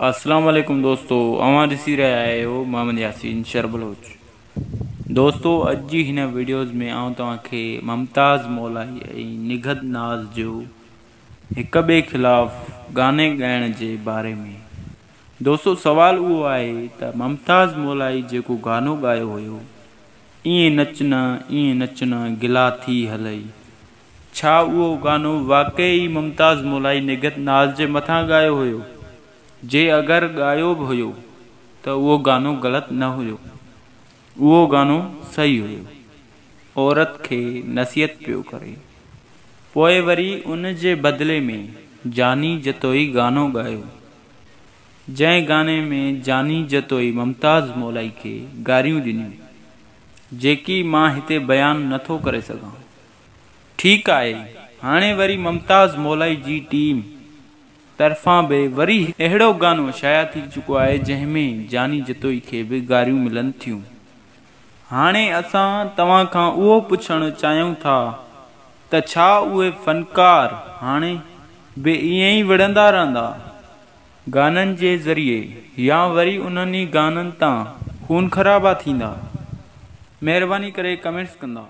اسلام عليڪم دوستو اوهان ڏسي رهيا آهيو محمد ياسين شر بلوچ دوستو اڄ جي هن ويڊيوز ۾ آئون توهان کي ممتاز مولائي ۽ نگهت ناز جو هڪ ٻئي خلاف گاني ڳائڻ جي باري ۾ دوستو سوال اهو آهي ته ممتاز مولائي جيڪو گانو ڳايو هيو ايئن نچ نه ايئن نچ نه گلا ٿي هلئي ڇا اهو گانو واقعي ئي ممتاز مولائي نگهت ناز جي مٿان ڳايو هيو؟ جي اگر ڳايو به هيو ته اهو گانو غلط نه هيو. اهو گانو صحيح هيو. عورت کي نصيحت پيو ڪري. پوء وري ان جي بدلي ۾ جاني جتوئي گانو ڳايو. جنهن گاني ۾ جاني جتوئي ممتاز مولائي کي گاريون ڏنيون. جيڪي مان هتي بيان نه ٿو ڪري سگهان. ٺيڪ آهي هاڻي وري ممتاز مولائي جي ٽيم طرفان به وري اهڙو گانو شايع ٿي چڪو آهي جنهن ۾ جاني جتوئي کي به گاريون ملن ٿيون. هاڻي اسان توهان کان اهو پڇڻ چاهيون ٿا ته ڇا اهي فنڪار هاڻي به ائين ئي وڙهندا رهندا گانن جي ذريعي يا وري انهن ئي گانن تان خون خرابا ٿيندا؟ مهرباني ڪري ڪمينٽس ڪندا.